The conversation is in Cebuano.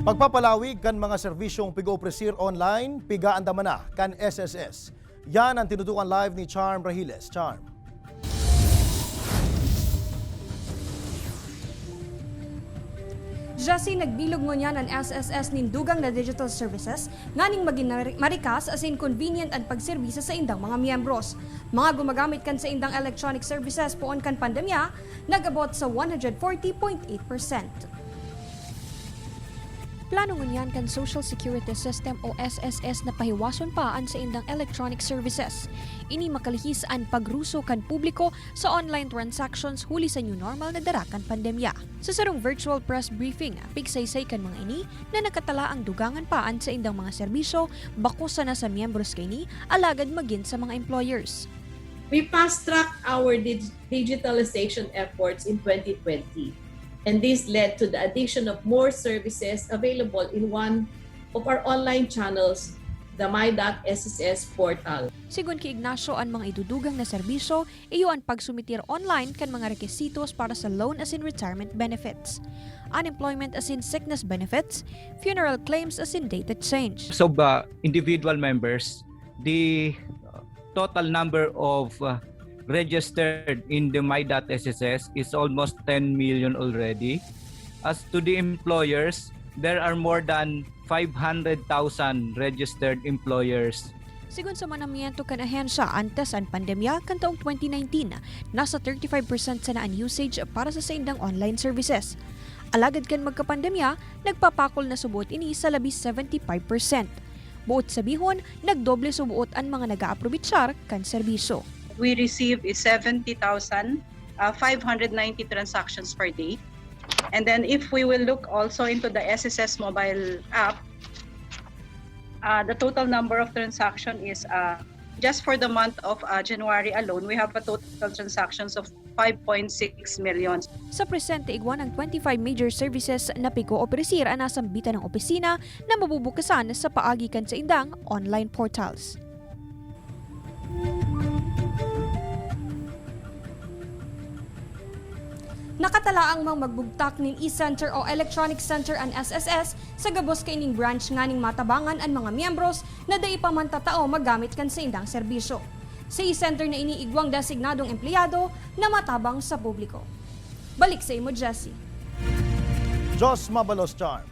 Pagpapalawig kan mga serbisyong pig-opresir online, pigaandaman na kan SSS. Yan ang tinutukan live ni Charm Rahiles. Charm. Jesse, nagbilog ngunyan ang SSS nindugang na digital services nganing maging marikas as in convenient ang pagserbisa sa indang mga miyembros. Mga gumagamit kan sa indang electronic services poon kan pandemya, nagabot sa 140.8%. Plano ngunyan kan Social Security System o SSS na pahiwason pa an sa indang electronic services. Ini makalihis an pagruso kan publiko sa online transactions huli sa new normal na dara kan pandemya. Sa sarong virtual press briefing, pigsaysay kan mga ini na nakatala ang dugangan pa an sa indang mga serbisyo bako sana sa miyembros kaini alagad magin sa mga employers. We fast-tracked our digitalization efforts in 2020, and this led to the addition of more services available in one of our online channels, the my.sss portal. Sigun kay Ignacio, ang mga idudugang na serbisyo iyo ang pagsumitir online kan mga rekisitos para sa loan as in retirement benefits, unemployment as in sickness benefits, funeral claims as in data change. So individual members, the total number of registered in the my.sss is almost 10 million already. As to the employers, there are more than 500,000 registered employers. Sigun sa manamiento kan ahensya, antes ang pandemya kan taong 2019, nasa 35% sana ang usage para sa saindang online services. Alagad kan magkapandemya, nagpapakol na subuot ini sa labis 75%. Buot sabihon, nagdoble subuot ang mga nag-aaprobitsar kan serbisyo. We receive is 70,590 transactions per day. And then if we will look also into the SSS mobile app, the total number of transaction is just for the month of January alone, we have a total transactions of 5.6 million. Sa presente, igwa ng 25 major services na pig-ooperesir ang nasambitan ng opisina na mabubukasan sa paagi kan sa indang online portals. Nakatala ang mga magbugtak nin e-center o electronic center ang SSS sa gabos kaining branch nganing matabangan ang mga miyembros na dai pa man tatao magamit kan sa indang serbisyo. Sa e-center na iniigwang designadong empleyado na matabang sa publiko. Balik sa imo, Jesse. Jos Mabalos, Charm.